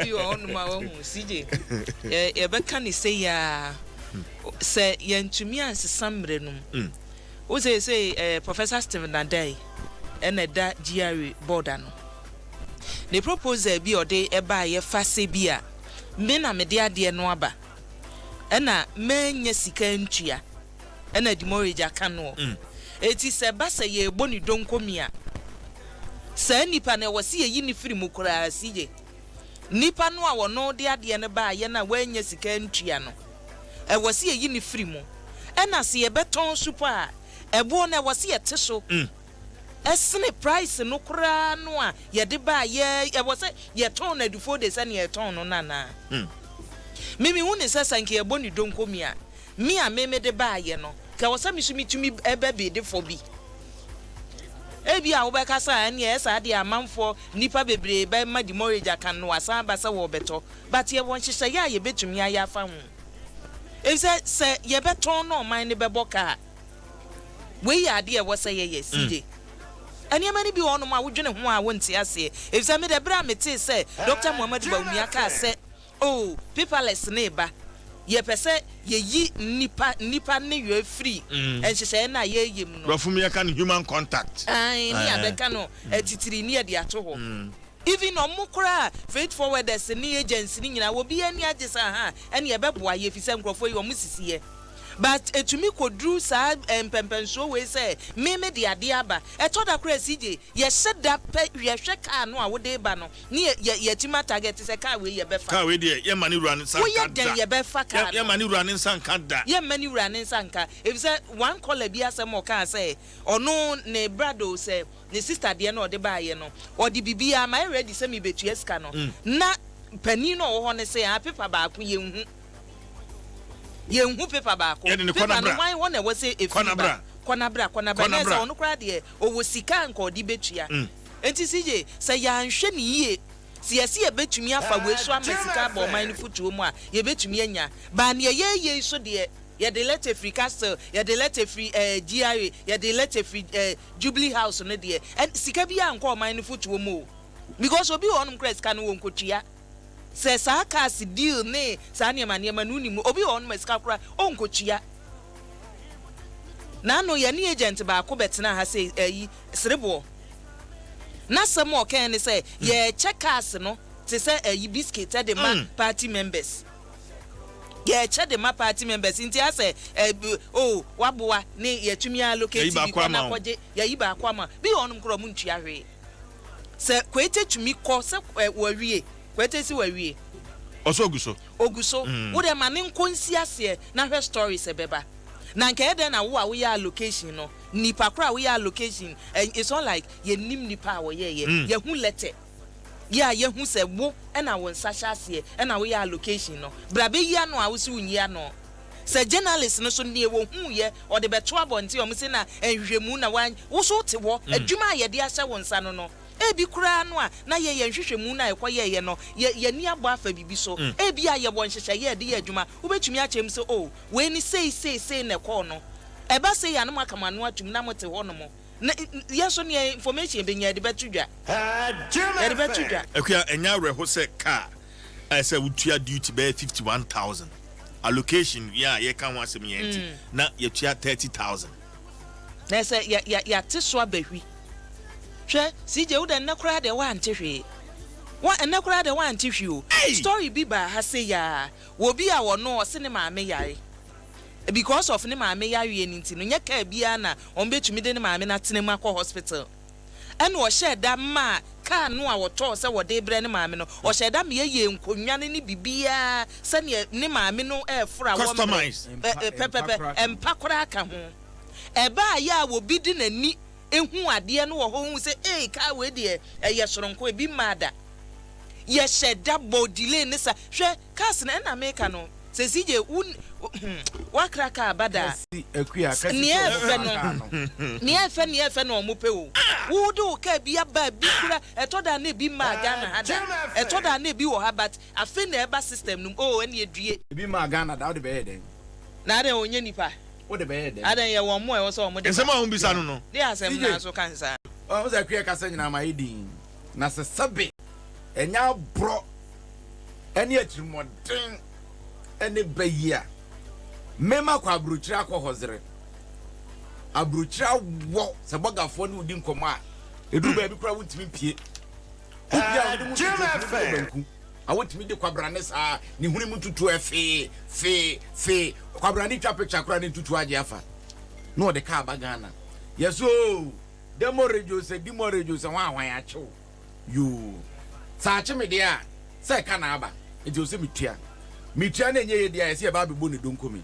Nneɛma bi wɔ hɔnom a wahu, CJ, yɛbɛka ne sei ara, sɛ yɛntumi ansesa mmerɛ no mu. Wo seesei eh, Professor Stephen Adai ɛna ɛda GRA board ano. Ne proposal bi a ɔde baeɛ fa sɛ bi a me na mede adeɛ no aba ɛna mannya sika antua ɛna demurrage aka noɔ. Eti sɛ ɛba sɛ yɛrebɔ ne donkomi a, saa nipa no ɛwɔ sɛ yɛyi no firi mu koraa, CJ. Nipa no a ɔno de adeɛ no baeɛ no a wannya sika antua no, ɛwɔ sɛ yɛyi no firi mu. Ɛna sɛ yɛbɛtɔn nso po a, ɛboɔ no ɛwɔ sɛ yɛte so sene price no koraa no a yɛde baeɛ. Ɛwɔ sɛ yɛtɔn no adufoɔ de sɛdeɛ yɛtɔn no no anaa? Me mehu no sɛ, sɛ anka yɛbɔ no donkomi a, me a me mede baeɛ no, nka ɛwɔ sɛ me nso metumi bɛ bid for bi. Ebia wobɛka sɛ, ɛnneɛ ɛyɛ saa deɛ a amanfoɔ, nnipa bebree bɛma demurrage aka no asan aba sɛ wɔrebɛtɔ. But yɛwɔ nhyehyɛeɛ a yɛbɛtumi ayɛ afa ho. Efisɛ sɛ yɛbɛtɔn na ɔman no bɛbɔ ka a, wei yɛ adeɛ a ɛwɔ sɛ yɛyɛ. CJ, Nneɛma no bi wɔ hɔnom a wodwene ho a wonte aseɛ. Efisɛ me deɛ berɛ a metee sɛ Doctor Muhammadu Bawumia kaa sɛ, Oh, paperless no reba, yɛpɛ sɛ yɛyi nnipa, nnipa nneyɔɛ firi nhyehyɛeɛ no a yɛreyɛ mu no. Borɔfo mu yɛka no human contact. Ae, ne yɛabɛka no atitiri ne yɛde ato hɔ. Even ɔmo koraa freight forwarders ne agents no nyinaa obiara ani agye sɛ ahaa ɛneɛ ɛbɛboa yɛ efisɛ nkorɔfoɔ yi ɔmo sisi yɛ. But ɛtumi kɔduru saa mpɛmpɛnsoɔ wei sɛ me me de adeɛ aba. Ɛtɔ da koraa CJ yɛhyɛ da pɛ yɛhwɛ car no a wode reba no ne yɛ yɛ yɛatumi a target sɛ car wei yɛbɛfa. Car wei deɛ yɛmma ne wura ne nsa Woyɛ nka da. dɛn yɛbɛfa car no. Yɛmma ne wura ne nsa nka da. Yɛmma ne wura ne nsa nka efisɛ one caller bi asɛm a ɔkaa sɛ ɔno ne brada o sɛ ne sister deɛ na ɔde baeɛ no, ɔde biribiara mayɛ ready sɛ mebetua sika no, na panin no a ɔwɔ hɔ no se ah paper baako yɛnhu, yɛnhu paper baako, Yɛde no kɔ paper na no bra. hwan hɔ na ɛwɔ sɛ Kɔ ɛfiri na ba, bra. kɔ na bra, kɔ na bra, Kɔ na na ɛsɛ bra. ɔno koraa deɛ ɔwɔ sika a nka ɔde bɛtua. Enti CJ, sɛ yɛanhwɛ no yie, sɛ yɛse yɛbɛtumi afa wei so ama sika aba ɔman no fotuo mu a, yɛbɛtumi anya, but neɛ yɛreyɛ yi so deɛ, Yɛde lɛtɛ firi Castle, yɛde lɛtɛ firi eh, GRA, yɛde lɛtɛ firi eh, Jubilee House no deɛ, ɛn, sika biara nkɔ ɔman no fotoɔ mu o. Because obi wɔ hɔnom koraa sika no wɔnkɔtua. Sɛ saa cars deal ne saa nneɛma nneɛma no wonim no, obi wɔ hɔnom a sika koraa ɔnkɔtua. N'ano yɛne agent baako bɛtenaa ha sei, ayi, Sereboɔ. N'asɛm a ɔkae ne sɛ, yɛrekyɛ cars no te sɛ ayi biscuit de ma party members. Yɛkyɛ de ma party members nti asɛ eh oh waboa ne yɛtumi allocate Yɛyi bi baako kɔ ama na wo. kɔgye yɛyi baako ama bi wɔ hɔnom koraa ɔmo ntua hwee sɛ Kwete tumi kɔ sɛ eh wawie Kwete si wawie. Ɔsɛ ogu so. Ogu so wo deɛ ma ne nkɔ nsi aseɛ na hwɛ stories ɛbɛba na nka ɛyɛ dɛn na wo a woyɛ allocation no nipa korɔ a woyɛ allocation eh it's not like yɛnnim nipa a wɔyɛɛyɛ yɛhu letter. Yɛ a yɛhu sɛ wo na wo nsa hyɛ aseɛ na woyɛ allocation no, bra bɛyi ano a wose wonyi ano. Sɛ journalist no so neɛ wɔhuuiɛ ɔde bɛto abɔnten a wɔse na nhwehwɛmu na woany, wo so wote hɔ, adwuma a yɛde ahyɛ wo nsa no no, ebi koraa no a na yɛ yɛn nhwehwɛmu no a yɛkɔyɛeɛ no, yɛ yɛn ani abɔ afa biribi so, ebia yɛwɔ nhyehyɛeɛ a yɛde yɛ adwuma, wobɛtumi akyerɛ mu sɛ oh wei ne sei sei sei na ɛkɔɔ no, ɛba sei a na moaka mo ano atom na mote hɔnom. Na yɛn nso nea information yɛbɛnya yɛde bɛto dwa. Yɛde bɛto dwa. Akua, ɛnyɛ awerɛho sɛ car a ɛsɛ sɛ wotua duty bɛyɛ 51,000, allocation yi a yɛka ho asɛm yi nti, na yɛtua 30,000. Na ɛsɛ yɛ yɛ yɛate so aba hwi. Hwɛ, CJ wo deɛ nnɛ koraa deɛ woante hwee. Wa ɛnnɛ koraa deɛ woante hwee o. Ei! Story bi baa ha sei ara, wɔ obi a ɔno ɔse ne maame yare. Because of ne maame yareɛ no nti no, nyɛ car biara na wɔn bɛtumi de ne maame no atena mu akɔ hospital. Ɛna ɔhyɛɛ da maa car no a ɔtɔɔ sɛ wɔde rebrɛ ne maame no, ɔhyɛɛ da ma yɛyɛɛ nkonnwa no ne biribiara sɛdeɛ ne maame no reforo a wɔmmerɛ. Customize. Ɛ, pɛpɛpɛ, mpa koraa ka ho. Ɛbaeɛ a obi de n'ani hu adeɛ no wɔ hɔ hu sɛ, ei, car wei deɛ ɛyɛ soronko, ebi mmaa da. Yɛhyɛ da bɔ delay ne sa. Hwɛ, cars no, ɛna meka no. Sɛ CJ wo hmm wakra car ba da a nea ɛfɛ no nea ɛfɛ nea ɛfɛ na ɔmo pɛ o wo de wo car bi aba bi kura ɛtɔ da na ebi mmaa Ghana ha da ɛtɔ da na ebi wɔ ha but afe na ɛba system no mu oh ɛne edue. Ebi mmaa Ghana da wode bɛyɛ dɛn. Na adɛn ɔnyɛ nipa. Wode bɛyɛ dɛn. Adɛn yɛ wɔn mo a ɛwɔ sɛ ɔmo de ba. Nsɛm a wɔn bisa no no. De asɛm CJ naa so ka nsaa. Ɔho sɛ akua kasa nyinaa ma ayɛ dinn na sɛ sɛbe ɛnyɛ aborɔ. Ɛne atirimuɔden ne ba yi a mema kɔ aburokyire akɔ hɔ zere. Aburokyire awɔ sɛ bɔgafoɔ ne wodi nkɔmmɔ a ɛduru baabi koraa wontumi mpie. Wopie a wode mu tutuo tumi de banku a wotumi de kwabrane saa ne hwene mu tutuo ɛfee fee fee kwabrane twa picture koraa ne ntutuo agye afa na ɔde kaa ba Ghana yɛso oo demo regyo sɛ dimo regyo sɛ hwan hwan akyew. Yoo. Sɛ akye me deɛ a, sɛ ɛka na aba, nti ɛwɔ sɛ metua. Metua na ɛnyɛ yie deɛ a, yɛse yɛba abɛbɔ ne donkomi.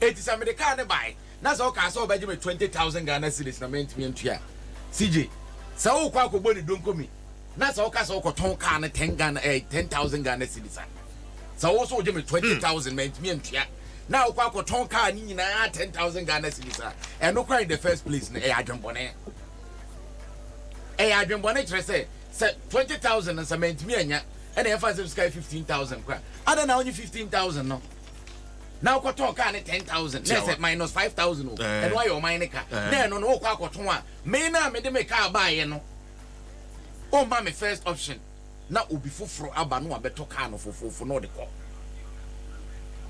Enti sɛ mede kaa no bae, na sɛ wokaa sɛ wobɛgye me 20,000 Ghana cedis na mantumi antua a, CJ, sɛ worekɔ akɔbɔ ne donkomi, na sɛ woka sɛ wokɔtɔn kaa no 10 Ghana, eh, 10,000 Ghana cedis a, sɛ wo nso wogye me 20,000 mantumi antua, na wokɔ akɔtɔn kaa no nyinaa 10,000 Ghana cedis a, ɛno koraa in the first place no, ɛyɛ adwembɔne. Ɛyɛ adwenbɔne kyerɛ sɛ sɛ 20,000 no sɛ mantumi annya ɛna yɛmfa nsɛm sika yɛ 15,000 koraa adɛn na wonye 15,000 no na wokɔtɔɔ kaa ne 10,000 na ɛsɛ minus 5,000 o ɛno ayɛ ɔman ne ka na ɛno no wokɔ akɔtɔn a me na mede me kaa baeɛ no ɔmma me first option na obi foforɔ aba na wabɛtɔ kaa no fofoofo na ɔde kɔ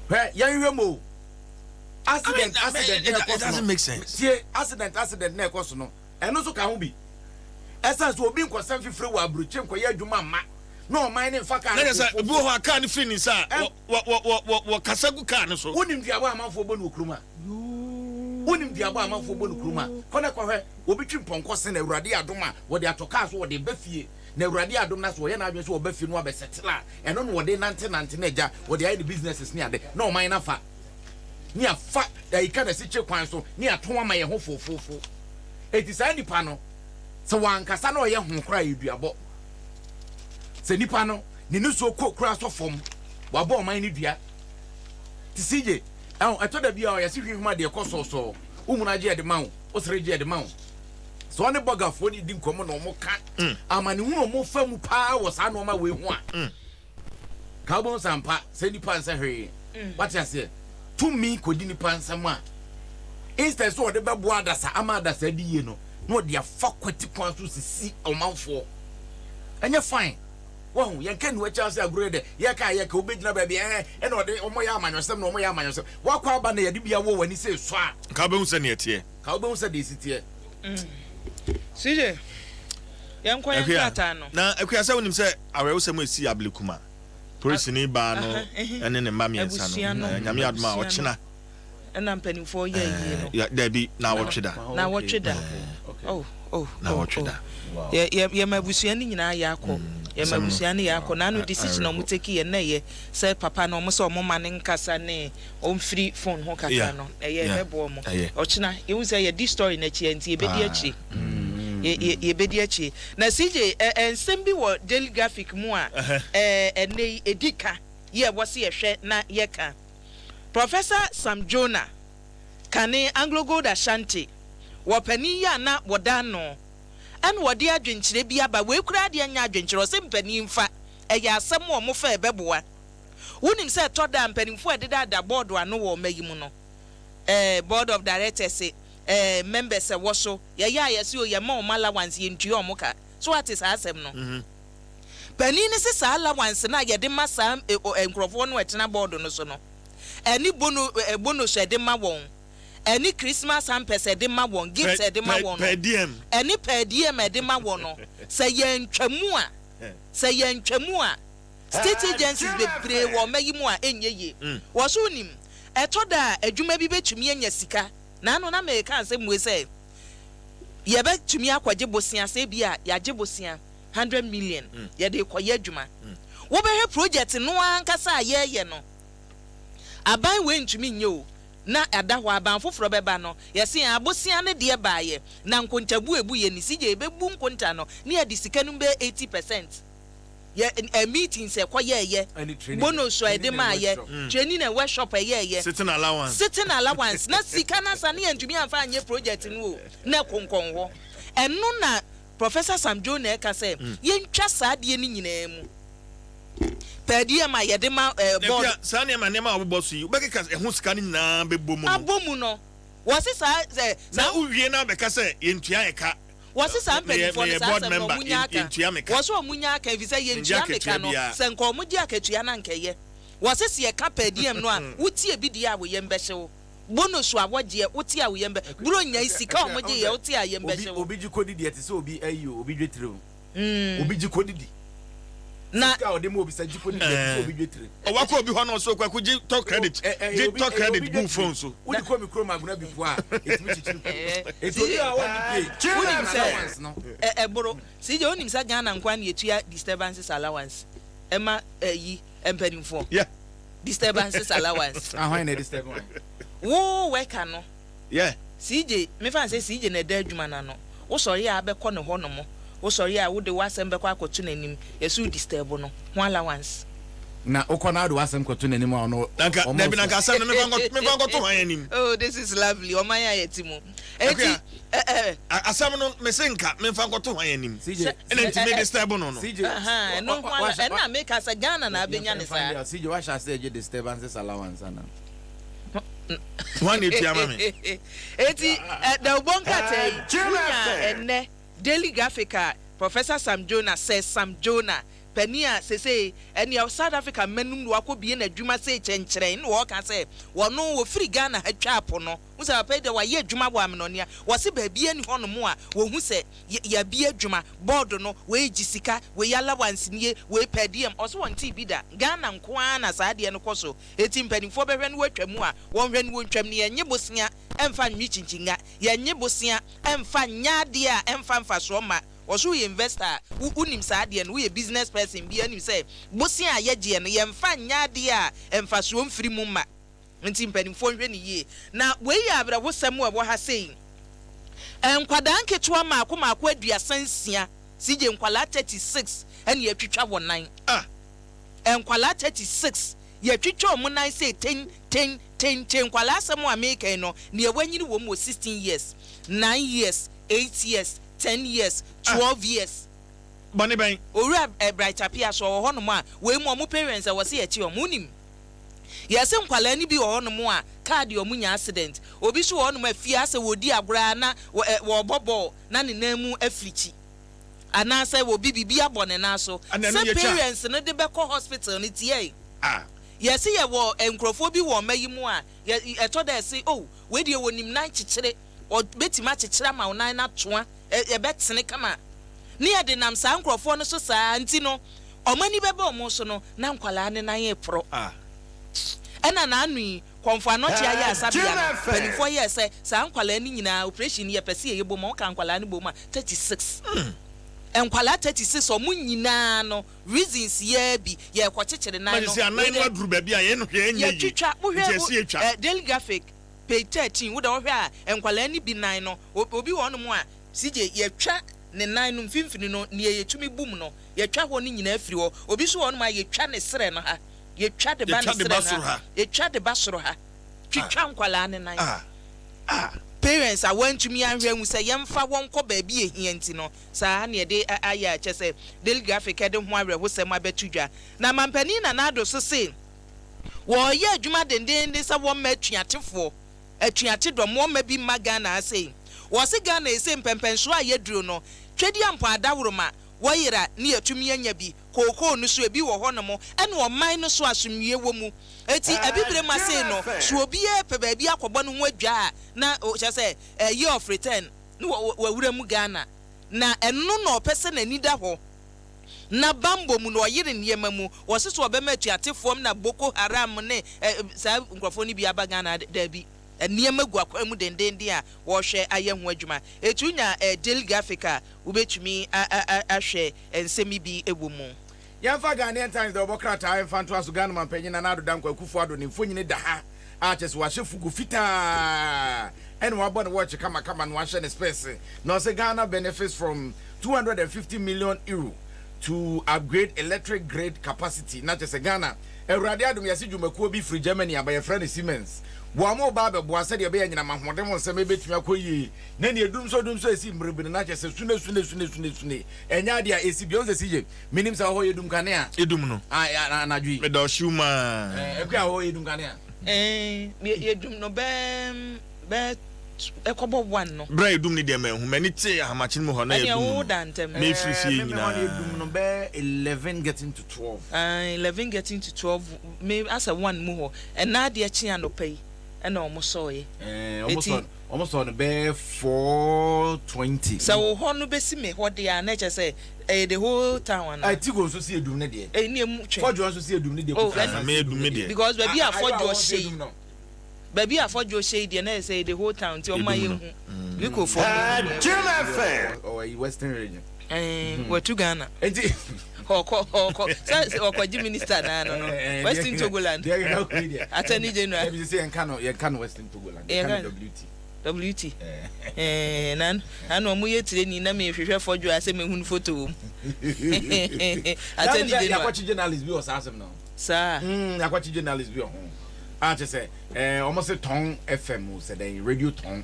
hwɛ yɛnhwɛ mu o accident accident na ɛkɔ so no tie accident accident na ɛkɔ so no Ɛno nso ka ho bi. Ɛsiane sɛ obi nkɔsa mfifire wɔ aburokyire nkɔyɛ adwuma mma na ɔman no mfa kaa no Na kyerɛ sɛ, fofofo. ebi wɔ hɔ a kaa no firi ne nsa a, Ɛn. wɔ, wɔ, wɔ, wɔ, wɔkasa gu kaa no so. Wonim duabɔ a amanfoɔ bɔ no wɔ kurom a? Wonim duabɔ a amanfoɔ bɔ no kurom a? Kɔ na kɔhwɛ. Obi twe mpɔnkɔ se na Awurade adom a, wɔde atɔ kaa so, wɔde reba fie. Na Awurade adom na sɛ ɔyɛ n'adwene sɛ ɔba fie na wabɛsɛtele a, ɛno na wɔde nantenante na agya, wɔde ayɛ ne businesses ne ade, na ɔman no afa. Ne afa ayi ka n'asikyire kwan so, ne atɔn ama yɛn ho fofoofo. Enti saa nipa no, sɛ wankasa na ɔyɛ ho koraa yɛ duabɔ. Sɛ nipa no, ne nisuo kɔ kura sɔ fam, wabɔ ɔman no dua. Te CJ, ɛho, ɛtɔ da bi a ɔyɛ se hwehwem adeɛ kɔ sɔɔsɔɔ, wo muna gye ɛde ma wo, wo sere gye ɛde ma wo. Sɛ ɔne bɔgafoɔ no di nkɔmmɔ na wɔn ka amanehunu a wɔn fa mu paa wɔ saa nneɛma wei ho a, Ka wobɛhu sɛ ampa sɛ nipa nsɛ hwee. Wate aseɛ? Tumi kɔdi nipa nsam a, instead sɛ ɔde bɛboa adasa ama adasa adi yie no, na ɔde afa kwati kwan so sisi ɔmanfoɔ. Ɛnyɛ fine. Wahu, yɛnka nni w'akyi ase agorɔ yɛ dɛ. Yɛka a yɛka, wobɛgyina baabi ɛɛ, ɛna ɔde wɔyɛ amanyɔsɛm na wɔyɛ amanyɔsɛm. Wakɔ aba na yɛde bi awɔ w'ani sɛ esɔ a. Ka wobɛhu sɛdeɛ ɛteɛ. Ka wobɛhu sɛdeɛ ɛsi teɛ. CJ, yɛnkɔ yɛn Akua, krataa no. na Akua sɛ wonim sɛ awerɛhosɛm a esii Ablekuma, polisini baa no ne ne mma mmiɛnsa no, Nyame adom a ɔkyena. Ɛna mpanimfoɔ yɛ ayie no. Dabi, naawɔtwe da. Naawɔtwe da. Oh, oh, Naawɔtwe da. Yɛ yɛ yɛma abusua no nyinaa yɛ akɔ. Yɛma abusua no yɛ akɔ. Naano decision a wɔn take yɛ na ɛyɛ sɛ papa no wɔn sɛ wɔn ma no nkasa ne ɔmfiri phone ho kakra no ɛyɛ ɛbɛboa wɔn. Ɔkyena yɛhu sɛ yɛdi story no akyi nti yɛbɛdi akyire. Yɛbɛdi akyire. Na CJ ɛ ɛ nsɛm bi wɔ Daily Graphic mu a ɛ ɛnɛ yi ɛdi ka yɛ ɛwɔ sɛ yɛhwɛ na yɛka. Professor Sam Jonah, kane AngloGold Ashanti wɔ panin yi a na wɔda ano ɛna ɔde adwenkyerɛ bi aba, wei koraa deɛ nyɛ adwenkyerɛ, ɔse mpanin mfa, ɛyɛ asɛm a wɔfa ɛbɛboa. Wonim sɛ ɛtɔ da a mpanimfoɔ a ɛdedaada bɔɔdo ano wɔ ɔma yi mu no, eh, board of directors, eh, members ɛwɔ so, yɛyɛ a yɛse o yɛma wɔn allowance, yɛntua wɔn ka. So woate saa asɛm no? Panin no se saa allowance no a yɛde ma saa eh, nkurɔfoɔ no a ɛtena bɔɔdo no so no, ɛne bono, eh, bonus a ɛde ma wɔn, ɛne Christmas hampers a ɛde ma wɔn, gifts a ɛde ma wɔn no, ɛne per diem a ɛde ma wɔn no, sɛ yɛantwa mu a, sɛ yɛantwa mu a, State agencies bebree wɔ ɔma yi mu a ɛnyɛ yie. Wɔ so wonim, ɛtɔ da a adwuma bi bɛtumi anya sika. Naano na mereka asɛm wei sɛ yɛbɛtumi akɔgye bosea sɛ ebia yɛagye bosea hundred million yɛde rekɔyɛ adwuma. Wobɛhwɛ project no ara ankasa a yɛreyɛ no, aban wei ntumi nyɛ o, na ada hɔ aban foforɔ bɛba no, yɛse yɛn abosea no deɛ baeɛ na nkontabuo a ɛbu yɛn ni, CJ yɛbɛbu nkonta no na yɛde sika no mu bɛyɛ 80 percent. Yɛ ɛ meetings ɛkɔ yɛɛyɛ, bonus a ɛde maa yɛ, training and workshop ɛyɛɛyɛ, sitting allowance, sitting allowance, na sika no asa ne yɛntumi amfa anyɛ project no o, na ɛkonkɔn hɔ. Ɛno na Professor Sam Jonah ɛka sɛ yɛntwa saa adeɛ no nyinaa mu. Per diem a yɛde ma ɛɛ board. Ebia saa nneɛma nneɛma a wɔbobɔ so yi, wobɛkeka ɛho sika no nyinaa bɛbɔ mu no. Abɔ mu no, wɔse saa sɛ Na saa. wowie na abɛka sɛ yɛntua yɛ ka. Wɔse saa Meyɛ mpanimfoɔ no meyɛ saa board asɛm no member ɔmo nya aka. yɛntua me ka. Wɔse ɔmo nya aka efisɛ Mengye yɛntua me ka akatua no biara. sɛ nka ɔmo gye akatua no a nka ɛyɛ. Wɔse sɛ yɛka per diem no a wotie bi deɛ a wo yam bɛhye wo. Bonus a wɔgyeɛ wote a wo yam bɛ Buronya yi sika a Akua ɔmo ɔhu gyeeɛ sɛ wote a yam obi bɛhye wo. obi gye kɔdidi ɛte sɛ obi ayi o obi dwetire o obi gye kɔdidi Na sika a ɔde ma obi sɛ gye kɔdidi ɛte sɛ obi dwetire. Ɔwakɔ obi hɔ na ɔsɛ Kwaku gye tɔ O credit ɛ ɛyɛ gye obi tɔ ɛyɛ credit obi gu dwetire phone so. wode kɔ me kurom agona bi po a ɛtumi kyekyere kuro enti obi a ɔnni pay wonim sɛ allowance no. ɛboro CJ wonim sɛ Ghana nkoa na yɛtua disturbances allowance ɛma ɛyi mpanimfoɔ Yeah. disturbances allowance Ahwan na ɛdisturb wɔn? Wo worker no Yeah. CJ mefa no sɛ CJ na ɛda adwuma no ano wosɔre a abɛkɔ ne hɔ nom wosɔre a wode w'asɛm bɛkɔ akɔto n'anim yɛsɛ wo disturb no ho allowance. Na wokɔ na wode w'asɛm kɔto n'anim a ɔno Na nka ɔma dabi wo na nka sika. asɛm no mefa nkɔ mefa nkɔto hwan anim? Oh this is lovely ɔman a yɛte mu enti Akua eh eh. asɛm no mese nka memfa nkɔto hwan anim? CJ Sɛ Ɛna nti eh me eh disturb no no. CJ Ahaa ɛno ho ala wahyɛ ɛna meka sɛ Ghana na abɛnya ne saa. CJ wahyɛ ase ɛgye disturbances allowance ana? Hwan na etua ma me? Enti dawubɔ nkrataa yi wonya ɛnnɛ Daily Graphic a Professor Sam Jonah, Sir Sam Jonah, panin a sesei ɛnea South Africa mmanum na wakɔbue n'adwuma sei kyɛnkyerɛn na ɔreka sɛ wɔno wɔfiri Ghana ha twaa po no. Wohu sɛ papa yi deɛ wayɛ adwuma wɔ amenɔnea. Wɔse baabiara nni hɔnom a wɔhu sɛ yɛabue adwuma, board no wei gye sika, wei allowance nie, wei per diem. Ɔse wɔntee bi da. Ghana nko ara na saa adeɛ no kɔ so. Enti mpanimfoɔ bɛhwɛ na wɔatwa mu a, wɔnhwɛ na wɔntwam no. Yɛnnye bosea mfa nnwe kyinkyinnga. Yɛnnye bosea mfa nyɛ adeɛ a ɛmfa mfasoɔ mma. Wɔse woyɛ investor a, wo wonim saa adeɛ no. Woyɛ business person biara nim sɛ bosea a yɛgyeɛ no, yɛmfa nyɛ adeɛ a mfasoɔ mfiri mu mma. Nti mpanimfoɔ nhwɛ no yie. Na wei yɛ awerɛhosɛm a ɛwɔ ha sei. Nkwadaa nketewa mmaako mmaako 36, CJ nkwadaa 36 ɛna yɛatwitwa wɔn nan. Ah! Nkwadaa 36 yɛatwitwa wɔn nan sei ten ten ten ten. Nkwadaa asɛm a mereka yi no, nea wanyini wɔ mu wɔ 16 years, 9 years, 8 years, 10 years, 12 years. Bɔne bɛn? Owura Bright Appiah so ɔwɔ hɔnom a, wei mu wɔn parents ɛwɔ sɛ yɛkye wɔn. Wonim? Yɛse nkwadaa no bi wɔ hɔnom a car deɛ ɔmo nya accident, obi nso wɔ hɔnom a fie asɛ wɔredi agorɔ ara na wɔrebɔ bɔɔl na ne nan mu afirikyi anaasɛ obi biribi abɔ ne nan so Ɛna ɛno sɛ yɛtwa. parents no de bɛkɔ hospital no tiae. Ah. Yɛse yɛwɔ nkurɔfoɔ bi wɔ ɔma yi mu a yɛ ɛtɔ da yɛse oh wei deɛ wɔnim nan kyekyere ɔbɛtumi akyekyere ama wo nan no atoa ɛ ɛbɛtene kama ne yɛde nam saa nkurɔfoɔ no so saa nti no Wɔn ani bɛba wɔn so no, na nkwadaa no nan reporɔ. Ɛna n'ano yi, Kɔmfo Anɔkye Ayaresabea no, mpanimfoɔ yɛɛ sɛ saa nkwadaa no nyinaa operation no yɛpɛ sɛ yɛyɛ bom a, wɔka nkwadaa no bom a, 36. Nkwadaa 36, wɔn nyinaa no, reasons yi ara bi, yɛrekɔkyekyere nan Na no. sɛ anan Wei no deɛ, aduru baabi a yɛn no hwɛ ɛnyɛ yie, yɛtwitwa, nti wohwɛ ɛsɛ wo, yɛtwa. eh, Daily Graphic, page 13, wo deɛ wohwɛ a, nkwadaa no bi nan no, obi wɔ hɔnom a, CJ, yɛtwa ne nan no mfimfini no, nea yɛtumi bum no, Yɛtwa hɔ no nyinaa firi hɔ. Obi nso wɔ hɔnom a, yɛtwa ne serɛ no ha. Yɛtwa de ba ne Yɛtwa de ba serɛ no soro ha. ha. Yɛtwa de ba soro ha. Twitwa nkwadaa no nan. Ah, ah. Parents a wɔantumi anhwɛ anhu sɛ yɛmfa wɔn nkɔ baabi a ɛhia nti no, saa na yɛde ayɛ a kyerɛ sɛ Daily Graphic de ho awerɛhosɛm abɛto dwa. Na Mampanin Nana Addo nso se wɔreyɛ adwuma dendeenden sɛ wɔmma atuatefoɔ Atuate dɔm wɔmma bi mma Ghana ha sei. Wɔse Ghana ese mpɛmpɛnsoɔ a yɛduru no, Twedeampɔn adaworoma, wɔyera ne yɛtumi anya bi, kookoo no so ebi wɔ hɔ nom, ɛna ɔman no so asomdwie wɔ mu. Eti Abibire mu asei no, so obiara pɛ baabi akɔbɔ ne ho adwa a, na kyerɛ sɛ year of return ne wawura mu Ghana. Na ɛno na ɔpɛ sɛ n'ani da hɔ. Na bambɔ mu no ɔyere nneɛma mu. Wɔse sɛ ɔbɛma atuatefoɔ na Boko Haram ne saa nkurɔfoɔ no bi aba Ghana ha de, daabi. Nneɛma gu akwan mu dendeenden a wɔrehwɛ ayɛ ho adwuma. Eti wonya Daily Graphic a, wobɛtumi ahwɛ nsɛm yi bi wɔ mu. Yɛmfa Ghanaian Times dawubɔ krataa mfa ntoa so, Ghana Mampanyin Nana Addo Dankwa Akufo-Addo ne mfonini da ha a kyerɛ sɛ wahyɛ fugu fitaa ɛna wabɔ ne wɔɔkye kamakama na wahyɛ ne spɛɛse na ɔsɛ Ghana benefits from 250 million euro to upgrade electric grid capacity na kyerɛ sɛ Ghana Awurade adom yɛse dwumakuo bi firi Germany aba yɛfrɛ no Siemens wɔn mo ba abɛboa sɛdeɛ ɛbɛyɛ anyinam ahoɔden ho nsɛm ɛbɛtumi akɔ yie na neɛ dumsɔ dumsɔ ɛsi mmerɛ bi no na kyerɛ sɛ sune sune sune sune sune ɛnyɛ adeɛ a ɛsi bio nsɛ CJ menim sɛ ɔhɔ yɛ dum kanea Edum no. Ah, anadwo yi. Meda ɔhyew mu aa. Ɛɛ, Akua hɔ yɛ dum kanea. Ɛɛ, yɛ dum no bɛɛ bɛɛ. ɛkɔbɔ one no. Berɛ a yɛdum no deɛ manhu. M'ani tee ahamakye no mu hɔ na Ɛneɛ yɛdum wo no. da ntɛm. Mefiri Ɛɛ fie me me hɔ no yɛdum nyinaa. no bɛyɛ 11 getting to 12. Ae 11 getting to 12 me asɛ one mu hɔ. Ɛna adeɛ kye anɔpa yi ɛna ɔmo sɔɔeɛ. Ɛɛ ɔmo Eti. sɔ ɔmo sɔɔ no bɛyɛ 4:20. Sɛ wo hɔ no bɛsi me hɔ deɛ a na ɛkyerɛ sɛ ɛyɛ the whole town anaa? Ɛɛ Tigo nso si edum ne deɛ. Ɛyi ne emu twɛn. Fɔdwoɔ nso si edum ne deɛ. Oh, Kofi ɛn Annan Me si edum edum me ne deɛ. deɛ. Because baabi a Ayewa a Fɔdwoɔ wɔn nso hyɛ yi edum no. baabi a Fɔdwoɔ hyɛ yi deɛ na ɛyɛ sɛ the whole town nti ɔma Edum yɛn no. hu. Rico fɔ mo hu. Jim FM. Ɔwɔ yi Western region. Ɛɛ watu Ghana. Nti. Ɔkɔ ɔkɔ sɛ ɔkɔgye minister naa no no Western Togoland. Deɛ keka kɔ yi deɛ. Attorney General. Ɛbi sɛ yɛn ka no yɛn ka no Western Togoland. Yɛn ka no WT. WT. Ɛɛ na na ɔmo yɛ tireni na mi hwehwɛ Fɔdwoɔ asɛ mehunu photo wɔ mu. Attorney General. Yakɔkye journalist bi wɔ saa asɛm no. Saa. Yakɔkye journalist bi wɔ ho. A kyerɛ sɛ ɛɛ ɔmo se Tɔn FM sɛ dɛn radio Tɔn.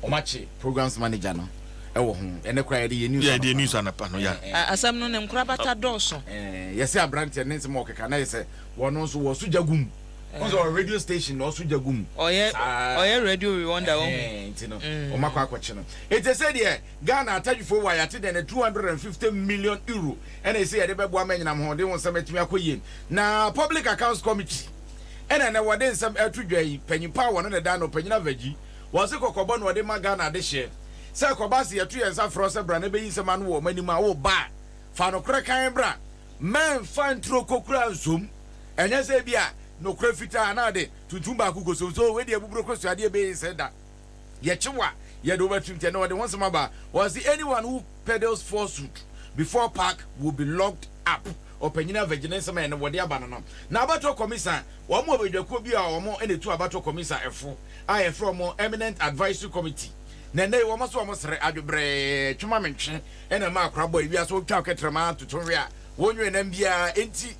Ɔmo akye programs manager no ɛwɔ ho. Ɛnɛ koraa yɛde yɛ news Yɛ deɛ anɔpa news no. anɔpa no ya. Asɛm no ne nkorabata dɔɔso. Ɛɛ yɛsɛ aberanteɛ ne nsɛm a ɔkeka na yɛ sɛ wɔn nso wɔ so gya gum. Wɔn nso wɔ radio station na ɔso gya gum. Ɔyɛ Saa. ɔyɛ radio Rwanda wɔn. Ɛhɛn, nti no ɔmo akɔ akɔkye no. Eti sɛ deɛ Ghana atadwifo wɔ ayate deɛ ne 250 million euro ɛna ɛsɛ yɛde bɛboa ma anyinam ahoɔden ho nsɛm atumi akɔ yie. Na Public Accounts Committee ɛna ɛnɛ wɔde nsɛm ɛto dwa yi panyin pa a wɔne ne da no panyin Avagyi wɔn se kɔkɔbɔ na wɔde ma Ghana adehyeɛ sɛ kɔba se yɛto yɛn nsa frɛ sɛ bra na bɛyi nsɛm ano wɔ ɔmo anim a wɔba a fa nokorɛ kan bra mɛnfa nturo kokura nsom ɛnyɛ sɛ bi a nokorɛ fitaa na de tuntum baako kɔ som so wei deɛ buburo kɔ suadeɛ bɛyɛ sɛ da yɛkye wa yɛde wobɛtum tiɛ na wɔde ho nsɛm aba wɔse anyone who peddles falsehood before PAC will be locked up. Ɔpanyin Avagyi ne nsɛm a ɛno wɔde aba no no na abatɔ kɔmisa wɔn wɔ badwakuo bi a wɔn ɛna etu abatɔ kɔmisa ɛfo a yɛfrɛ wɔn Eminent Advisory Committee na ɛnɛ yi wɔn nso wɔn srɛ adwobrɛɛ twema mentwe ɛna ɛma akora bɔ ewia so wotwa kɛtɛrɛma toto nwe a wɔn nwe nam biara enti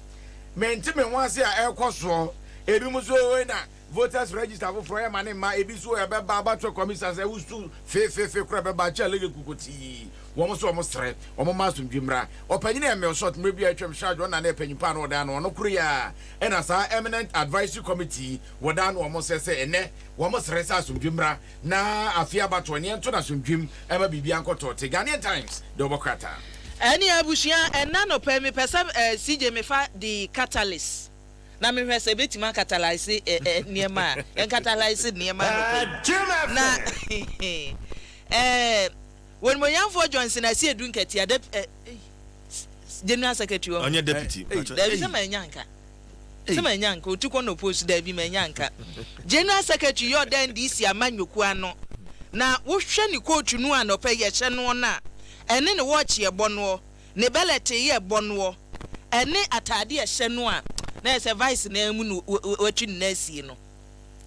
mente me ho ase a ɛrekɔ soɔ ebi mu nso wei na voters register foforɔ yɛ ma ne mma ebi nso ɛbɛba abatɔ kɔmisa sɛ wusu feefeefe kora ɛbɛba akyɛ alege kukutii wɔn nso wɔn srɛ wɔn ma asomdwe mmra. Ɔpanyin Emil Short mmerɛ bi a atwam hyɛ adwo na ne panyin pa no ɔda no ɔno koro yi a ɛna saa Eminent Advisory Committee wɔda no wɔn sɛ sɛ ɛnɛ wɔn srɛ sɛ asomdwe mmra na afe abatoɔ ne yɛnto no asomdwem ɛma biribi ankɔtɔ te. Ghanaian Times de ɔbɔ krataa. Ɛne abusua ɛna nɔpɛ mepɛ sɛ CJ mefa the catalyst na mehwɛ sɛ ebɛtumi acatalise ɛ ɛ nneɛma a yɛncatalise nneɛma nɔpɛ Jim na FM. Wɔnimonyamfoɔ Johnson Asiedu Nketia dep ɛ general secretary wɔ Ɔnyɛ deputy. Dabi sɛ ma nya nka sɛ ma nya nka otu kɔ na post dabi ma nya nka general secretary yɛ ɔda NDC amanyɔkuo ano na wohwɛ ne kootu no a nɔpɛ yɛhyɛ no no a ɛne ne wɔɔkye ɛbɔ noɔ ne belt yɛ ɛbɔ noɔ ɛne ataade ɛhyɛ no a na yɛ sɛ vice na mu no watwi ne nan asie no.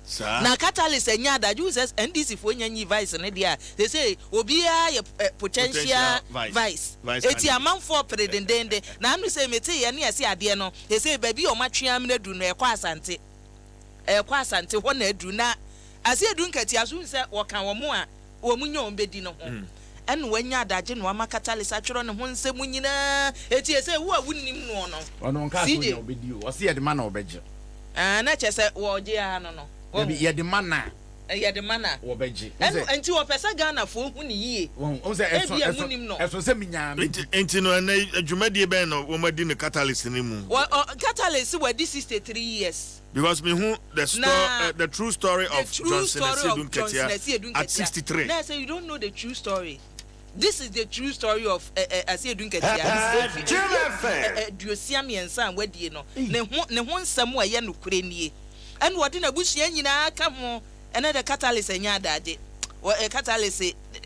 Saa. Na catalyst ɛnya adagye wo sɛ NDC foɔ nya nyi vice ne deɛ a sɛ obiara yɛ potential Potential vice. vice Vice eti candidate. Amanfoɔ pere dendenden na anu sɛ mete yɛ ne yɛse adeɛ no sɛ baabi a ɔmo atwe amena duru no ɛkɔ Asante ɛkɔ Asante hɔ na aduru na ase edu Nketia so sɛ wɔka wɔn a wɔn nya wɔn bɛdi no ho ɛna wɔanya adagye na wɔama catalyst atwerɛ ne ho nsɛm nyinaa eti ɛsɛ wo a wonim noɔ no. Ɔno nka CJ. so ɔnya ɔbɛdi o ɔsi yɛde ma na ɔbɛgye. Aa na kyerɛ sɛ wɔgye aha no no. Dabi yɛde ma na Yɛde ma na wɔbɛgye. Ɛno nti wɔpɛ sɛ Ghanafoɔ hu ne yie. Wɔn sɛ ɛso Ebi a ɛso munim no. ɛso sɛ minyaa mi. Nti no ɛnɛ dwumadie bɛn na wɔn adi no catalyst ne mu? Wɔ ɔ catalyst wadi 63 years. Because me hu the story, the true story The of true Johnson story Asiedu of Johnson Nketia Asiedu at Nketia. 63. Na say you don't know the true story. This is the true story of Asiedu Nketia. Jim FM. 63 a wadie no ne ho nsɛm a ɛyɛ nokorɛ nie ɛna wɔde n'abusua nyinaa ka ho ɛna the catalyst ɛnyɛ adagye wɔ catalyst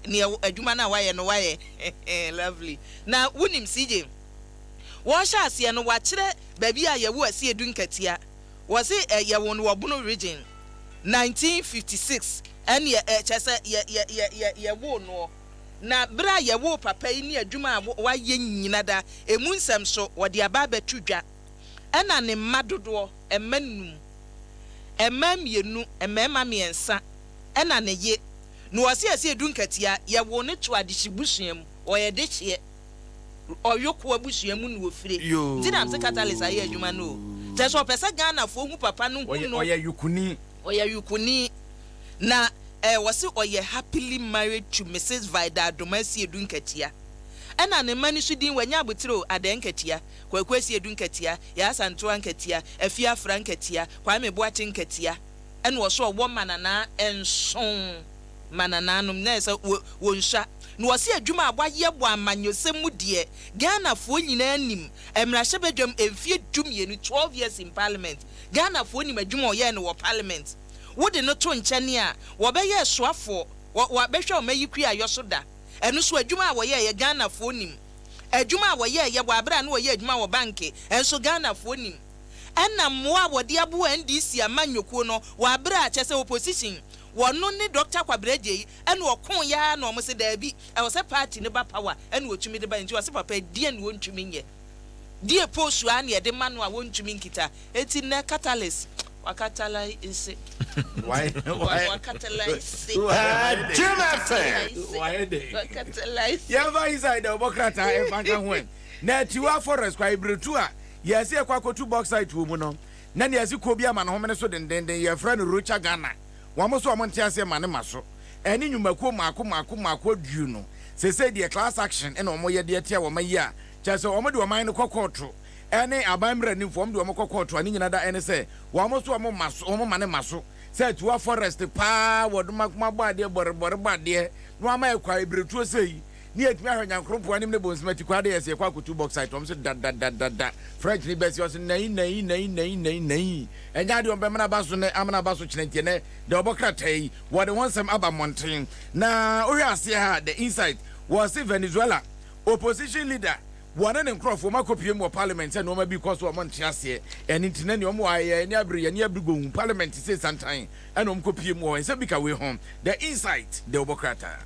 nea adwuma no a wayɛ no wayɛ lovely na wonim CJ wɔhyɛ aseɛ no wakyerɛ baabi a yɛwo Asiedu Nketia wɔse yɛwo no wɔ Bono Region 1956 ɛne ɛ kyɛ sɛ yɛ yɛ yɛ yɛ yɛwo noɔ na bere a yɛwo papa yi ne adwuma a wayɛ nyina da emu nsɛm so wɔde aba abɛto dwa ɛna ne mma dodoɔ mma num mmaa mmienu mmarima mmiɛnsa ɛna ne ye na wɔsi Asiedu Nketia yɛwo ne to adehye busua mu ɔyɛ dehyeɛ ɔyoko abusua mu na ofire. Yoo. Nti na sɛ catalyst ayɛ adwuma no o kyerɛ sɛ ɔpɛ sɛ Ghanafoɔ hu papa no hu ɔyɛ no. Ɔyɛ yukuni. Ɔyɛ yukuni na Eh, wɔse ɔyɛ happily married to Mrs Vida Adomah Asiedu Nkatia. Ɛna ne mma no so din wanya aboterɛ o, Adɛɛ Nkatia, Kwaku Asiedu Nkatia, Yaa Asantewaa Nkatia, Afia Afra Nkatia, Kwame Boakye Nkatia. Ɛna ɔse ɔwɔ mmananaa nson, mmananaanom, na ɛsɛ sɛ wɔnsua. Na ɔse adwuma a wayɛ wɔ amanyɔsɛm mu deɛ, Ghanafoɔ nyinaa nim. Mmarahyɛbadwam mfeɛ dumienu, 12 years in parliament, Ghanafoɔ nim adwuma a ɔyɛɛ no wɔ parliament. Wode no to nkyɛne a, wɔbɛyɛɛ soafoɔ, wɔ wɔabɛhwɛ ɔma yi kuayɔ so da. Ɛno nso adwuma a wɔyɛeɛ Ghanafoɔ nim. Adwuma a wɔyɛeɛ wɔ aberɛ a na wɔyɛ adwuma wɔ banke nso Ghanafoɔ nim. Ɛna mmoa a wɔde aboa NDC amanyɔkuo no wɔ aberɛ a kyerɛ sɛ opposition, wɔno ne Doctor Kwabena Agyei ɛna ɔkoeɛ ara na wɔn se daabi ɛwɔ sɛ party no ba power ɛna wɔtumi de baeɛ nti ɔse papa deɛn na wɔntumi nyɛ. Deɛ post ara na yɛde ma no a wɔntumi nkita. Enti nnɛ catalyst, wakatalise. Wakatalise. Jim FM. Wakatalise. Yɛmfa inside dɛ ɔbɔ krataa ɛmfa nka ho ɛ. Na Atiwa forest kwa Ibretu a yɛse yɛkɔ akɔtu bauxite wɔ mu no, na nea yɛse kuo bi ama ne homene so dendenden, yɛfrɛ no Rocha Ghana. Wɔn nso wɔn nte aseɛ ma ne ma so. Ɛne nnwumakuo mmaako mmaako mmaako aduonu. Sesei deɛ class action na wɔyɛ de atia wɔn yi a, kyerɛ sɛ wɔde ɔman no kɔ kɔɔto ɛne aban mmaranimfoɔ, wɔde wɔn kɔ kɔɔto a ne nyina da ɛne sɛ wɔn nso wɔn ma so, wɔn ma ne ma so sɛ Atiwa forest paa wɔ Domakoma bɔ adeɛ, bɔrebɔre bɔ adeɛ na wɔama yɛ kwae beretuo sei ne yɛtumi ahwɛ Nyankoropɔn anim ne Bonsem ati kwaa de yɛ sɛ yɛkɔ akɔtu bauxite wɔn so dadadadada French ne bɛsi ɔse nai nai nai nai nai nai ɛnyɛ adeɛ wɔn bɛmena aba so nɛ amena aba so kyena nti ɛnɛ deɛ ɔbɔ krataa yi wɔde ho nsɛm aba mmɔnten na wohwɛ aseɛ ha The Insight wɔse Venezuela Opposition leader wɔne ne nkorɔfoɔ wɔn akɔpue mu wɔ parliament sɛ nnoɔma bi rekɔ so a wɔn nte aseɛ ɛno nti na nea wɔn wɔ ayɛ ani abere yɛn ani abere gohuu parliament sei santan ɛna wɔn kɔpue mu wɔ hɔ nsɛm bi ka wei ho The Insight de wobɔ krataa.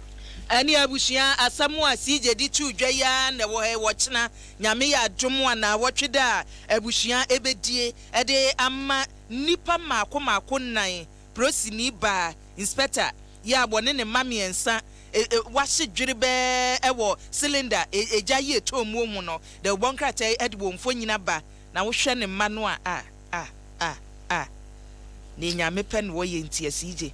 Ɛne abusua asɛm a CJ de too dwa yi ara na ɛwɔ ha yi, ɔkyena Nyame yɛ adom a naawɔtwe da a abusua ɛbɛdie de ama nnipa mmaako mmaako nnan, Prosini baa, Inspector, yi a wɔne ne mma mmiɛnsa wɔahye dwerebɛɛ wɔ cylinder egya yi ɛtɔɔ muo ho no, dawubɔ nkrataa yi de wɔn mfonyin aba, na wohwɛ ne mma no a, ah, ah, ah, ah, neɛ Nyame pɛ na ɔyɛ nti asiigye,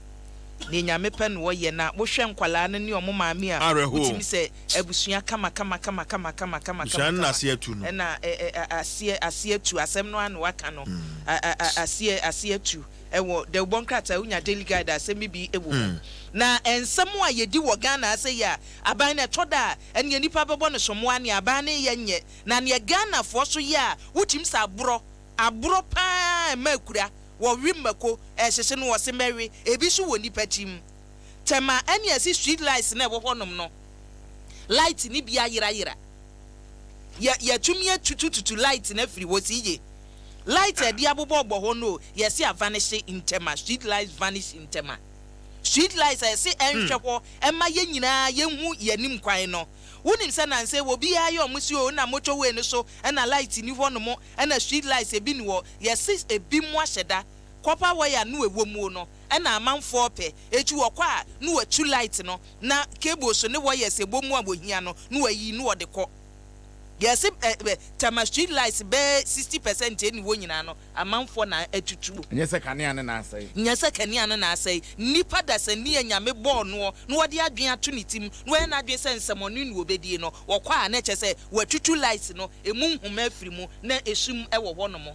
neɛ Nyame pɛ na ɔyɛ, na wohwɛ nkwadaa no ne wɔn maame a, Awerɛhoɔ. wotumi sɛ abusua kama kama kama kama kama kama Abusua kama no na kama, aseɛ atu no. ɛna ɛ, ɛ, aseɛ, aseɛ atu, asɛm no ara na waka no, a, a, a, aseɛ, aseɛ atu. Ɛwɔ dawubɔ nkrataa wonya Daily Guide a asɛm yi bi wɔ mu. Na nsɛm a yɛdi wɔ Ghana ha sɛ yi a aban no ɛtɔ da a ɛneɛ nipa bɛbɔ no somoa neɛ aban no yɛ nyɛ na neɛ Ghanafoɔ so yɛ a wotumi sɛ aborɔ aborɔ paa ɛma akura wɔwe mako ɛhyehye no wɔse mɛwe ebi so wɔ nipa tirim tɛma ɛne ɛse street lights no ɛwɔ hɔnom no light no bi ayerayera Yɛ yɛtumi atutututu light no afiri hɔ si ye light a ɛde abobɔbɔ hɔ no o yɛse avanishe ntɛm a street lights vanish ntɛm a street lights a yɛse ɛnhwɛ hɔ ɛma yɛn nyinaa yɛnhu yɛn anim kwan no wonim sɛ nansa yi obiara yɛ ɔmo se o na motorway no so ɛna light nni hɔ nom ɛna street lights ebi nni hɔ yɛse ebi mo ahyɛ da copper wire no ɛwɔ muo no ɛna amanfoɔ pɛ eti wɔkɔ a na wɔatu light no na cables ne wires ɛbɔ mu a wɔhia no na wɔayi na wɔde kɔ. Yɛse ɛ ɛ Tema street lights bɛyɛ 60% ɛni hɔ nyinaa no amanfoɔ na atutuo. Nyɛ sɛ kanea no na asɛe. Nyɛ sɛ kanea no na asɛe. Nnipa dasani a Nyame bɔɔ noɔ na ɔde adwene ato ne tim na wayɛ n'adwene sɛ nsɛmɔne na ɔbɛdie no, ɔkɔ a na kyerɛ sɛ watutu lights no ɛmu nhoma afiri mu na esum wɔ hɔnom.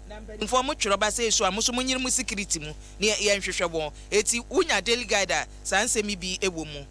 Na mpanimfoɔ mo twerɛ ba sɛ esu a mo nso monyere mo sikiriti mu na yɛnhwehwɛ wɔn. Eti wonya Daily Guide a saa nsɛm yi bi wɔ mu.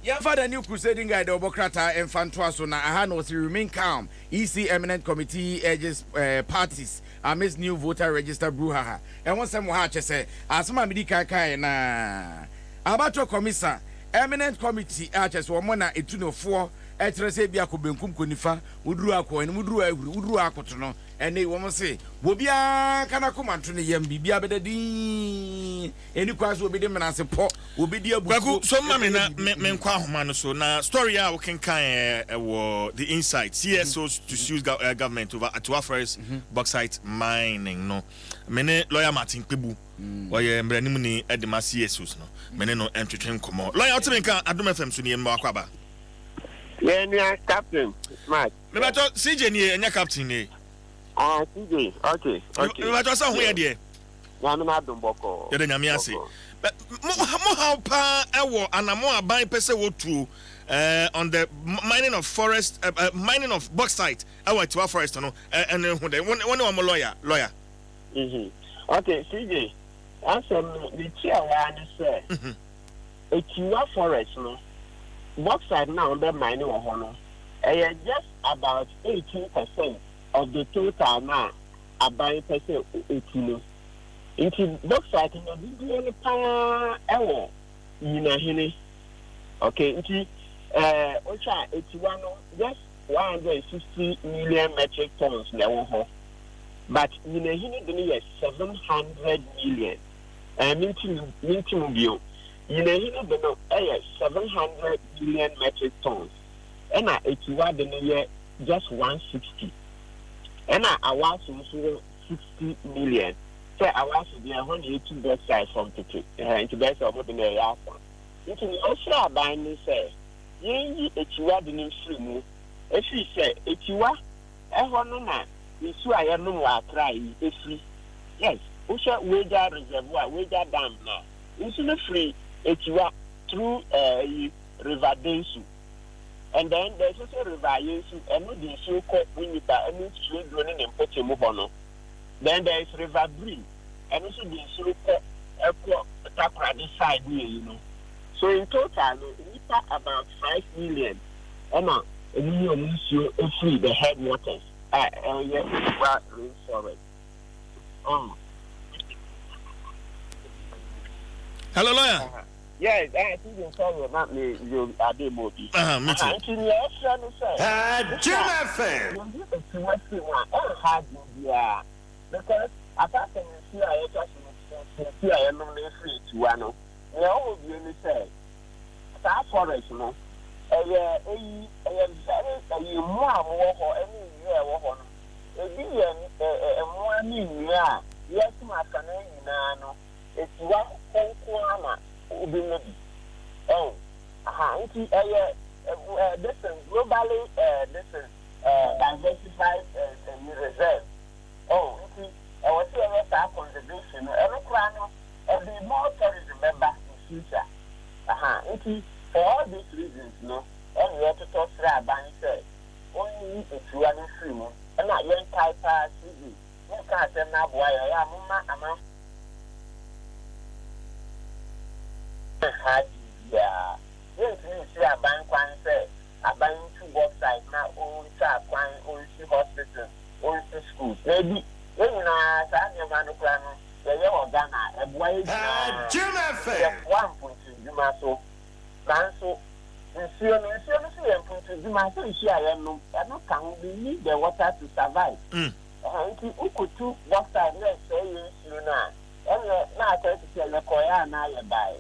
Yɛmfa The New Crusading Guide a ɔbɔ krataa mfa ntoa so, na aha na ɔse Remain calm, EC Eminent Committee urges parties amidst new voter register brouhaha. Ɛho nsɛm wɔ ha a kyerɛ sɛ asɛm a medi kan kaeɛ no ara. Abatoɔ Kɔmisa, Eminent Committee a kyerɛ sɛ wɔn na ɛtu no foɔ kyerɛ sɛ ebia kɔ benkum kɔ nifa, woduru a kɔ anim, woduru a ahuri, woduru a akoto no, ɛnnɛ yi wɔn se obiara nka n'akoma nto ne yam, biribiara bɛda dinn. Ɛnni kwan sɛ obi de menasepɔ, obi de abufuo Kwaku, so ma me ɛkɔyɛ na biribi. me menkɔ ahoma no so na story a wokenkan wɔ The Insight, CSOs to sue government over Atiwa Forest bauxite mining no, me ne lawyer Martin Kpebu, ɔyɛ mmaranimni de ma CSOs no, me ne no ntwetwe nkɔmmɔ. Lawyer, wote me nka Adom FM so nie, mma w'akwaaba. Yɛn nua Captain Smart. Mebatɔ CJ nie, ɛnyɛ Captain nie. Ah, CJ, okay, okay. Mebatɔ sɛ ho yɛ deɛ. Nyame n'adom bɔkɔɔ. Yɛda Nyame ase. Mo mo haw paa ɛwɔ anamo aban pɛ sɛ wɔtuo on the mining of forest, mining of bauxite ɛwɔ Atiwa forest no ɛne ho dɛ, wo ne wɔn lawyer. Okay, CJ, asɛm no ne tiawa ne sɛ Atiwa forest no, bauxite na wɔbɛ mine wɔ hɔ no, ɛyɛ just about 18% of the total na aban pɛ sɛ otu no. Nti bauxite no dodoɔ no paa ɛwɔ Nyinahene. Okay, nti wohwɛ a, Atiwa no just 160 million metric tons na ɛwɔ hɔ, but Nyinahene de no yɛ 700 million. Minti mu bio, Nyinahene de no ɛyɛ 700 million metric tons, ɛna Atiwa de no yɛ just 160, ɛna Awaso nso wɔ 60 million. Sɛ Awaso deɛ, ɛhɔ na yɛtu bauxite from tete ɛhɛ, nti bɛyɛ sɛ ɔmo de no ɛyɛ asa. Nti nea ɔsrɛ aban ne sɛ yɛnyi Atiwa de no mfiri mu, efiri sɛ Atiwa ɛhɔ no na nsuo a yɛnom wɔ Akra yi efiri. Yes, wohwɛ Weija Reservoir, Weija Dam, na nsu no firi Atiwa through ɛyi River Densu, and then there's also River Ayensu, ɛno de nsuo kɔ Winneba ɛne Swedru ne ne mpɔkyɛ mu hɔ no. Then there is River Brim, ɛno nso de nsuo kɔ ɛkɔ Takoradi side ne yɛyi no. So in total no, nipa about 5 million ɛna ɔmo nye ɔmo nsuo efiri the headwaters a ɛyɛ Atiwa rainforest. Hello, lawyer. Yes, season sorry, na me yo ade mo bi. Me too. Nti nea ɛsrɛ no sɛ Jim FM. yɛyi Atiwa firi mu a, ɛnha adwene biara, because apart from nsuo a yɛtwa so, nsuo a yɛnom no efiri Atiwa no, nea ɛwɔ bio ne sɛ saa forest no ɛyɛ eyi ɛyɛ very ɛyɛ mmoa a wɔwɔ hɔ ɛne nnua a ɛwɔ hɔ no, ebi yɛ ɛ ɛ mmoa ne nnua a yɛsom afana nyinaa no, Atiwa hɔ nko ara na wobɛnya bi ɛn aha. Nti ɛyɛ ɛ ɛ this thing globally ɛ this thing ɛ diversified ɛ ɛ reserve ɛn. Nti ɛwɔ sɛ yɛyɛ saa conservation no, ɛno koraa no ɛde more tourism bɛba in future aha. Nti for all these reasons no, ɛna yɛtotɔ srɛ aban sɛ ɔnyi Atiwa no mfiri mu. Ɛna yɛnkae paa, cj, monka asɛm no aboa yɛ, ɛyɛ a momma amanfo ha biribiara. Yɛntumi nsi aban kwan sɛ aban ntu bauxite na ɔntwa kwan, ɔnsi hospital, ɔnsi schools na ebi yɛn nyinaa saa nneɛma no koraa no yɛyɛ wɔ Ghana a, ɛboa yɛ nyinaa. Jim FM. Yɛboa mpuntudwuma so, nanso nsuo no nso yɛ mpuntudwuma sɛ nsuo a yɛnom ɛno ka ho. We need the water to survive. Ɛhɛn, nti wokotu bauxite na ɛsɛe yɛn nsuo no a, ɛneɛ na akɔyɛ te sɛ yɛkɔeɛ anaa yɛbaeɛ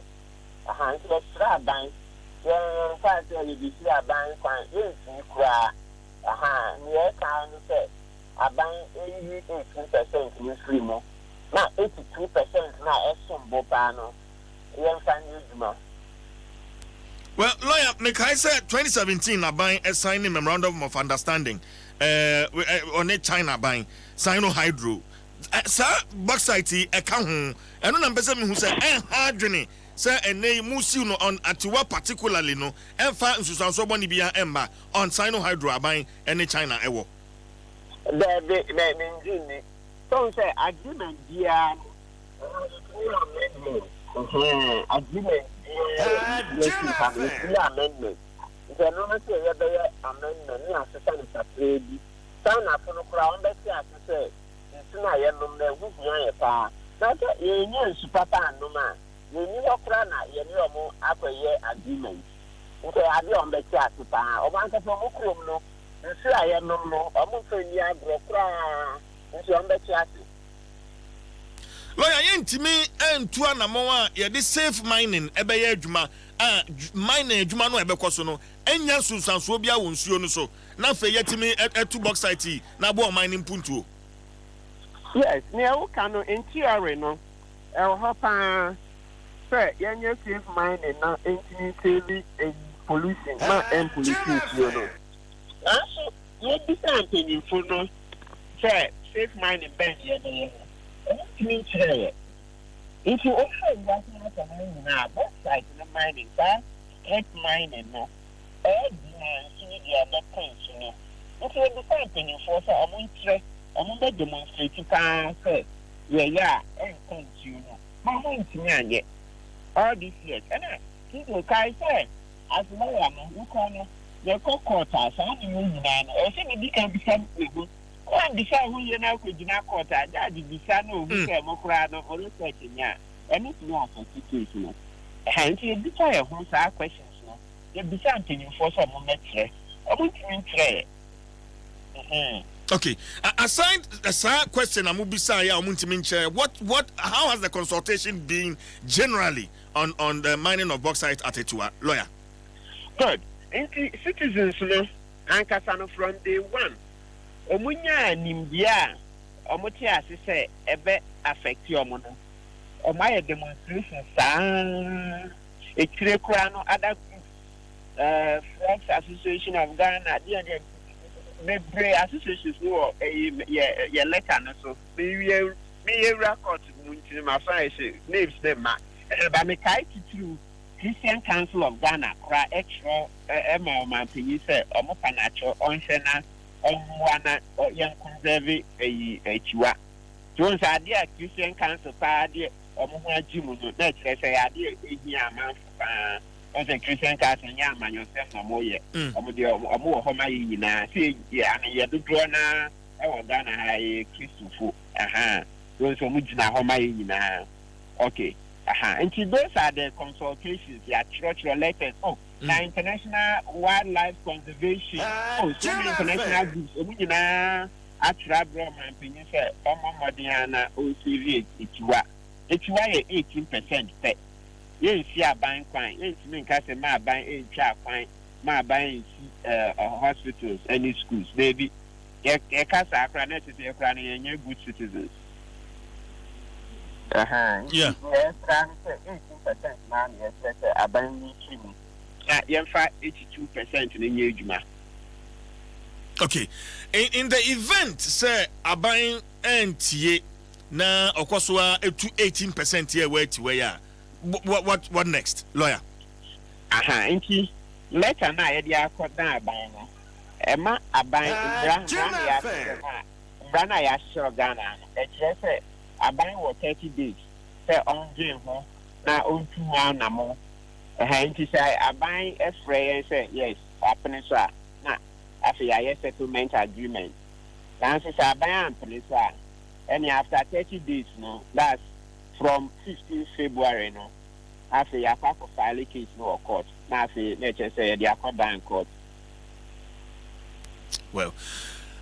aha. Nti yɛsrɛ aban, yɛn yɛmfa sɛ yɛbɛsi aban kwan, yɛntumi koraa aha. Nea ɛka ne sɛ aban ɛyi 18% no firi mu na 82% no a ɛsom bo paa no, yɛmfa nyɛ adwuma. Well, lawyer, mekae sɛ 2017 aban sign memorandum of understanding ɔne China aban, Sino Hydro. Saa bauxite yi ɛka ho, ɛno na mpɛ sɛ mehu sɛ ɛnha adwene sɛ ɛnɛ yi mu siw no on Atiwa particularly no, ɛmfa nsusuansoɔ bɔne biara ɛmba on Sino Hydro aban ɛne China ɛwɔ. Daabi, mɛ mengye nni sɛ sɛ agreement biara no, yɛtumi amendment. Agreement biara yɛsi ha no, yɛtumi amendment. Nti ɛno no sɛ yɛbɛyɛ amendment ne asesa no kakraa bi, Chinafo no koraa wɔn bɛte ase sɛ nsu no a yɛnom no ɛho hia yɛ paa, na sɛ yɛnyɛ nsu papa anom a, yɛnni hɔ koraa na yɛne ɔmo akɔyɛ agreement. Nti ɛyɛ adeɛ a wɔn bɛte ase paa. Ɔmo ankasa ɔmo kurom no, nsu a yɛnom no, ɔmo mfa nni agorɔ koraa, nti wɔn bɛte ase. Lawyer, yɛntumi ntu anammɔn a yɛde safe mining ɛbɛyɛ adwuma a mining adwuma no a ɛbɛkɔ so no ɛnya nsunsuansoɔ bi wɔ nsuo no so, na afei yɛtumi ɛtu bauxite yi na aboa ɔman no mpuntuo? Yes, nea woka no in theory no ɛwɔ hɔ paa sɛ yɛnyɛ safe mining na ntumi save eyi pollution ma ɛmpollute nsuo no, nanso yɛbisa mpanyinfo no sɛ safe mining bɛn yɛbɛyɛ no, ɔmo ntumi nkyerɛ yɛ. Nti wohwɛ wiase asɛm no nyinaa a, bauxite no mining, saa strip mining no, ɛyɛ den a nsu no deɛ ɛbɛka nsu no. Nti yɛbisaa mpanyinfoɔ sɛ ɔmo nkyerɛ, ɔmo bɛ demonstrate paa sɛ yɛyɛ a ɛnka nsuo no, ma ɔmo ntumi anyɛ all these years. Ɛna TJ kae sɛ as lawyer no, wokora no yɛkɔ court a saa nneɛma nyinaa no ɛwɔ sɛ medi kan bisa me ho. Woammisa wo ho yie na wokɔgyina court a, judge bisa na ɔhu sɛ mo koraa no mo research nyɛ a, ɛno tumi affect case no. Ɛha nti yɛbisa yɛn ho saa questions no, yɛbisa mpanyinfoɔ sɛ ɔmo mmɛkyerɛ, ɔmo ntumi nkyerɛ yɛ. Okay, aside saa question a mo bisa yɛ a ɔmo ntumi nkyerɛ, what how has the consultation been generally on the mining of bauxite at Atiwa, lawyer? Good. Nti citizens no ankasa no, from day one ɔmo nyaa nimdeɛ a ɔmo te ase sɛ ɛbɛ affect ɔmo no, ɔmo ayɛ demonstration saa. Ekyire koraa no, other groups, Frogs Association of Ghana, deɛ deɛ bebree associations no wɔ ɛyi yɛ letter no so. Mewie meyɛ wura court mu nti ma fa ɛhyɛ names ne ma ɛba. Mekae titiriw Christian Council of Ghana koraa ɛkyerɛ ɛma ɔmanpanyin sɛ ɔmo pa n'akyɛw, ɔnhwɛ na ɔmmoa na yɛn conserve ɛyi Akyiwa. Tí wɔn sɛ adeɛ a Christian Council paa deɛ ɔmo ho agye mu no, na ɛkyerɛ sɛ yɛ adeɛ ehia amanfo paa. Wɔn sɛ Christian Council nyɛ amanyɔsɛm na ɔmo yɛ. Ɔmo deɛ ɔmo wɔ hɔ ma yɛ nyinaa sɛ yɛ ano yɛ dodoɔ naa ɛwɔ Ghana ha yɛ Kristofo ɛhan. Wɔn sɛ ɔmo gyina hɔ ma yɛ nyinaa. Okay, aha nti those are the consultations. Yɛatwerɛtwerɛ letters, oh, na international wildlife conservation, oh, so many international groups, ɔmo nyinaa atwerɛ abrɛ ɔmanpanyin sɛ ɔmmɔ mmɔden a na ɔnsave Akyiwa. Akyiwa yɛ 18% pɛ. Yɛnsi aban kwan, yɛntumi nka sɛ ma aban ntwa kwan, ma aban nsi hospitals ɛne schools. Beebi yɛka saa koraa na ɛkyɛ sɛ yɛkoraa no yɛnyɛ good citizens. Yɛsra no sɛ 18% naa na yɛsrɛ sɛ aban yi tiri mu na yɛmfa 82% no nyɛ adwuma. Okay, in the event sɛ aban ɛntie na ɔkɔ so a etu 18% yɛ ɛwɔ Atiwa yi a, what next, lawyer? Aha nti letter no a yɛde akɔ dan aban no, ɛma aban mmara na yɛahyehyɛ no a, mmara no a yɛahyehyɛ wɔ Ghana no, ɛkyerɛ sɛ aban wɔ 30 days sɛ ɔndwen ho na ɔntu ho anamo. Ɛha nti sɛ aban frɛ yɛn sɛ yes, apene so a, na afei yɛayɛ settlement agreement. Nanso sɛ aban ampene so a, ɛne after 30 days no, that's from 15 February no, afei yɛakɔ akɔ file case no wɔ court, na afei na ɛkyerɛ sɛ yɛde akɔ dan court. Well,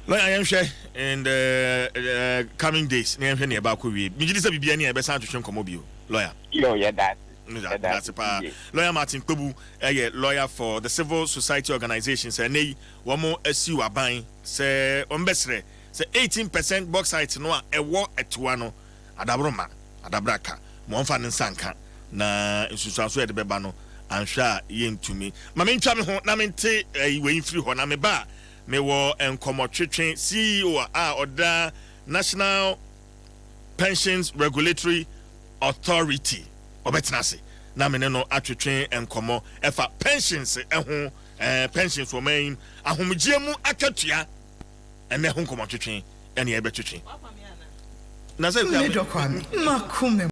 lawyer, yɛnhwɛ in the coming days na yɛnhwɛ nea ɛba akɔ wie. Megye di sɛ biribia ni a yɛbɛsan atwetwe nkɔmmɔ bio, lawyer. Yo, yɛda ase. Yɛda ase paa. Lawyer Martin Kpebu ɛyɛ lawyer for the civil society organization sɛ ɛnɛ yi wɔn asiw aban sɛ wɔn bɛsrɛ sɛ 18% bauxite no a ɛwɔ Atiwa no, adaboroma adabraka ma wɔmfa ne nsa nka na nsusuanso yɛde bɛba no anhwɛ a yɛntumi. Ma mentwa me ho na mente ɛyi wei mfiri hɔ na meba a mewɔ nkɔmmɔtwetwe CEO a ɔda National Pensions Regulatory Authority, ɔbɛtena ase na me ne no atwetwe nkɔmmɔ ɛfa pensions ɛho, pensions wɔ man yi ahomegyeɛ mu akatua. Ɛnɛ ho nkɔmmɔtwetwe ɛne ɛbɛtwetwe na sɛ Me dɔ Kwame, makoma.